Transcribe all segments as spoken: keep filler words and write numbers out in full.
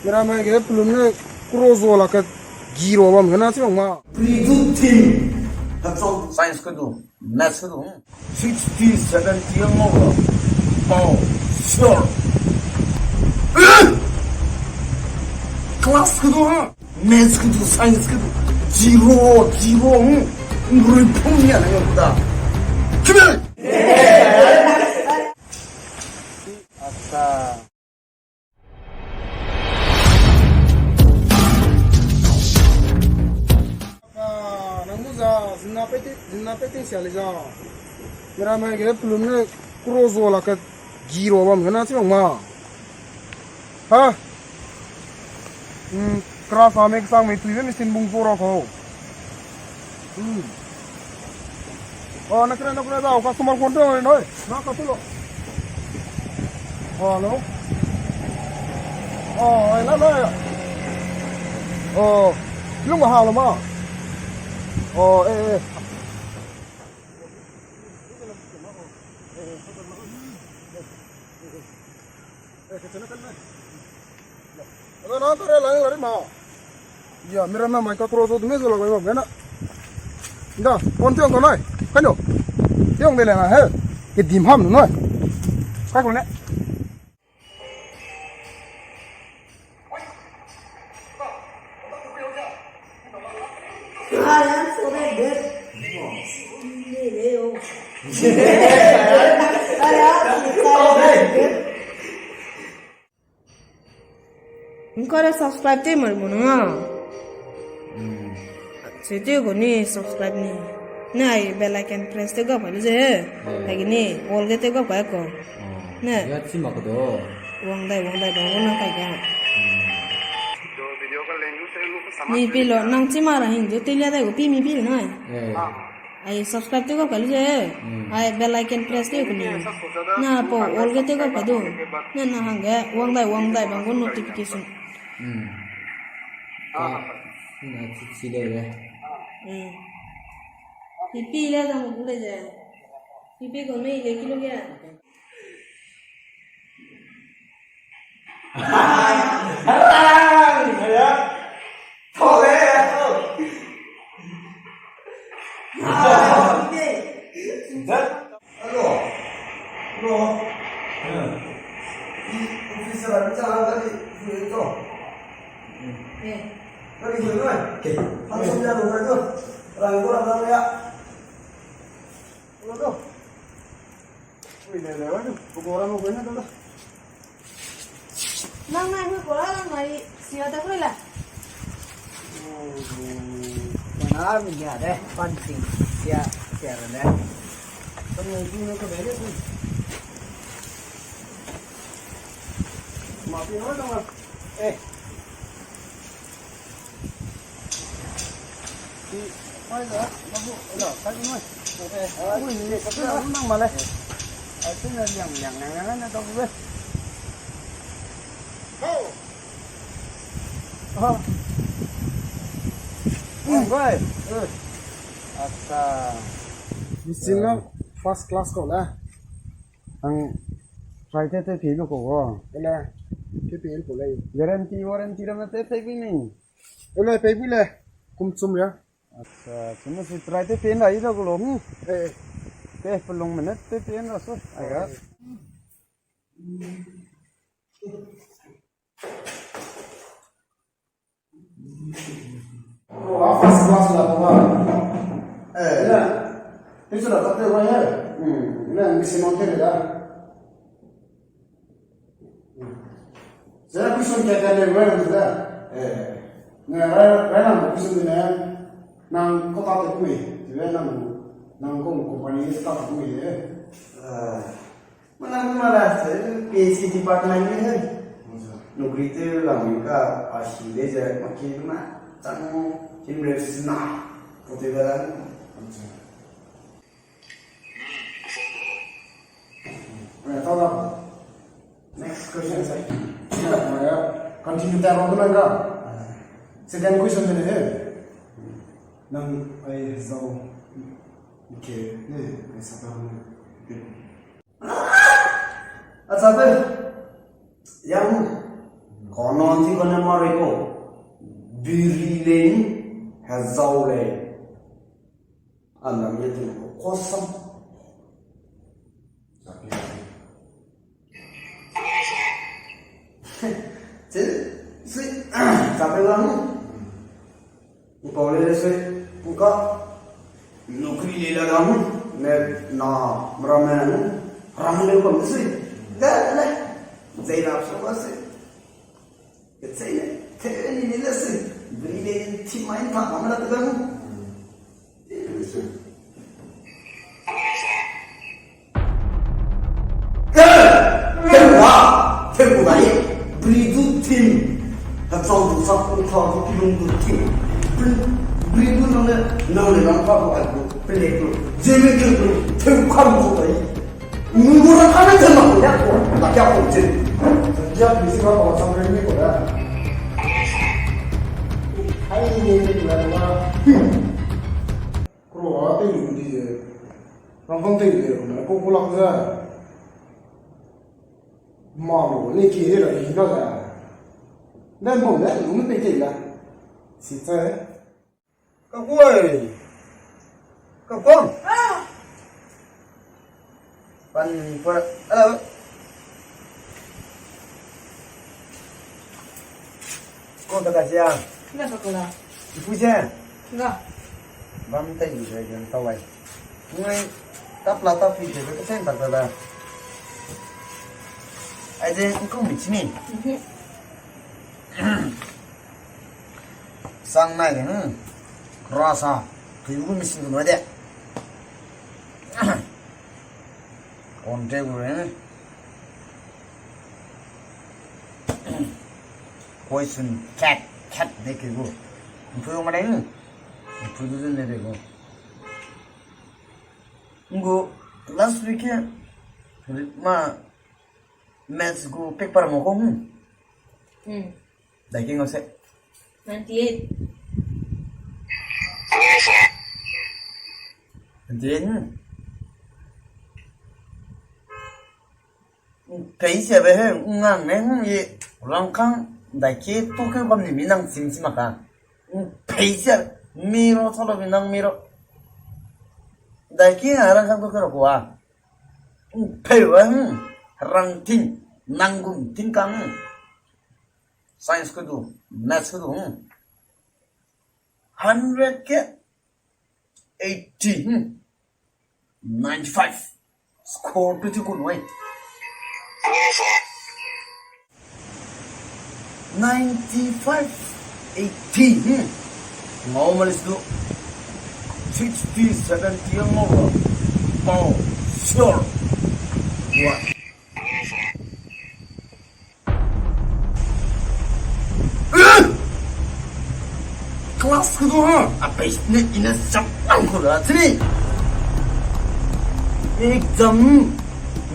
Mira mai ge pelum ne kuro zo la ke giro bam ge na chi bang ma. Pre two team. Science ke du, maths ke du. Sixty, seventy ang mau. Oh, sure. Class ke du ha. Maths ke du, science ke du. Zero, zero. Hmm. Ngrui phung ya na yo da. Come on. Acha. Ah, nang mu za, zina peti, zina peti sia li za. Mira mai ge pelum ne kuro zo la ke giro bam ge na chi bang ma. Ha? Hmm, kra sa me sang me tui be machine bung zo ra ko. Hmm. Oh, na kena, na kena, da, customer phone to noi. Na ka tu lo. Oh, hello. Oh, eh, la, la, ya. Oh, lung ha lo ma. Oh, eh, eh. Hello, na tare lang lari ma. Ya, mira na mai ka cross road me zo la ma, na. Nda, phone tiong ko nai. Kano? Tiong de le na, he. Ke dim ham nai. Kai ko ne. Nkare subscribe te mar mo na. Sete ko ni subscribe ni. Ne ai bell icon press te gap kai lu ze. Hai ni all ge te gap kai ko. Ne. Ya chi ma ko do. Wang dai, wang dai, bang wang kai ga. Ni pi lo, nang chi ma ra hin du te lia dai ko pi mi pi lo nai. Ai subscribe te gap kai lu ze. Ai bell icon press te ko ni. Na po all ge te gap kai du. Ne na hangge wang dai, wang dai, bang wang notification. Hmm. Ka, na chi chi le le. Hmm. Pipi le dang gu le ze. Pipi ko mei le kilo ge. Thole. Hello. Hello. Officer, ami chang gari hui to. Gari hui noi. Function ja lu hui to. Rang ko rang ya. Hello to. Ui, le, le, ui, ko ko rang ko na to. Nang nai hui ko la, nang nai sia da ko la. Mana mi ya de, pan sing sia, sia re le. Pan sing ne ko de le. Ma pi no na. Eh. Di, mai da, ma bu, da, kai mai. Eh, ui, ni, sa da, nang ma le. Ai, tu ne liang, liang, liang, liang, na, da bu le. Ah. Hmm, bai. Eh. Acha. Machine na first class ko la. Ang try te te phi lu ko go. Ele, te phi lu ko le. Guarantee, warranty ram na te te phi ni. Ele, pei phi le. Kum chum ya. Acha, chum si try te phi na i da ko lo. Hmm. Eh. Te pelung mene te phi na so. Ai ga. Bro, a first class la ko ba. Eh, na. Pisu la tate wa ya. Hmm, na misi mon te le da. Zera question ke te le wa na da. Eh, na ra ra na question ne. Nang ko ta te ku me. Te nang nang ko company ta te ku me. Eh. Mana mana se P H E department ni he. Nokri te lam ka a shi le ze ma ki ma chang him re sna. Ko te ba. Next question, sir. Continue ta ro na ga. Second question ne he. Nang ai zau ke ne ai sa ta ne. Acha te, yang Kanan chi kane mare ko, biri lei, hezau lei. Anam ye ting ko kosam. Chi, si, kape lang. Nkau le se, nka, nukri le la lang, ne na, mramen, rang le ko si. De, le, zei la so ba si. Kechei ne, te ni ni le si. Bri le, ti mai ta, ma la te dang. Tewa, tewa gai, bri du tim, hezau du sak, ntha du kilung du tim. Bri, bri du nang le, nang le nang pa ko ai du, pele du, zeme ke du, tew kam du gai. Ngu ra kane tew mak ya ko, la ya ko zin. Ya, bisi ba ko sam re ni ko da. Ai, ni ni ko da. Kuro a te lu di ze. Rangkang te lu de, na ko ko lak ze. Ma lu, ni ki de la, ni na ze. Na mo ne, lu ni pe ke la. Si ze. Ka kuai. Ka kuang. Pan pa. Hello. Ko ta ka sia. Nga ka kala. Ipu sia. Nga. Bam tai ni sia yang tawai. Ngai tap la tap pi de ka sen ta ka da. Ai de ko mi chini. Mhm. Sang nai de, hmm. Rasa, tu gu machine gu no de. On te gu re. Question cat, cat de ke gu. Mpu ma de, hmm. Mpu du de de gu. Ngu last week e, ma maths gu paper mo ko, hmm. Hmm. Dai king se. Ninety eight. Ninety eight, hmm. Pei sia be he, ngang ne, hmm, ye, rangkang, dai ke, tu ke bam ni mi nang sim sim aka. Pei sia, mi ro, chalo mi nang mi ro. Dai ke, a rangkang tu ke ro kua. Pei wa, hmm, rang ting, nang gu ting kang. Science ke du, maths ke du, hmm. Hundred ke eighty, hmm. Ninety five. Score tu chu kun wai. Ninety five, eighty, hmm. Ngau malis du. Sixty, seventy ang ngau ra. Pau, sure. Wa. Class ke du ha, a page ne ine jam lang ko da, chini. Exam,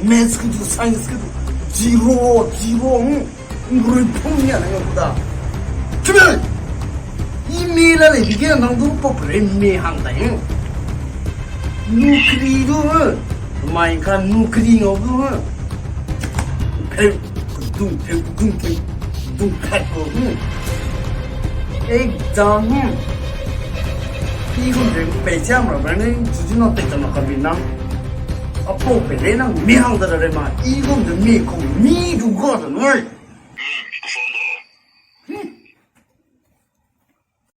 maths ke du, science ke du, zero, zero, hmm, ngrui phung ya na ya da. Chini, email a le bige nang du pop re me hang da, hmm. Nukri du, mai ka nukri ngau du, hmm. Phe, dung phe, dung phe, dung phe ko, hmm. Exam, hmm. I gum de pe cham ra, ba ne, chu chu na te cham na ka mi nang. A po pe le nang, mi hang da re ma, i gum de mi ko, mi du ga da noi.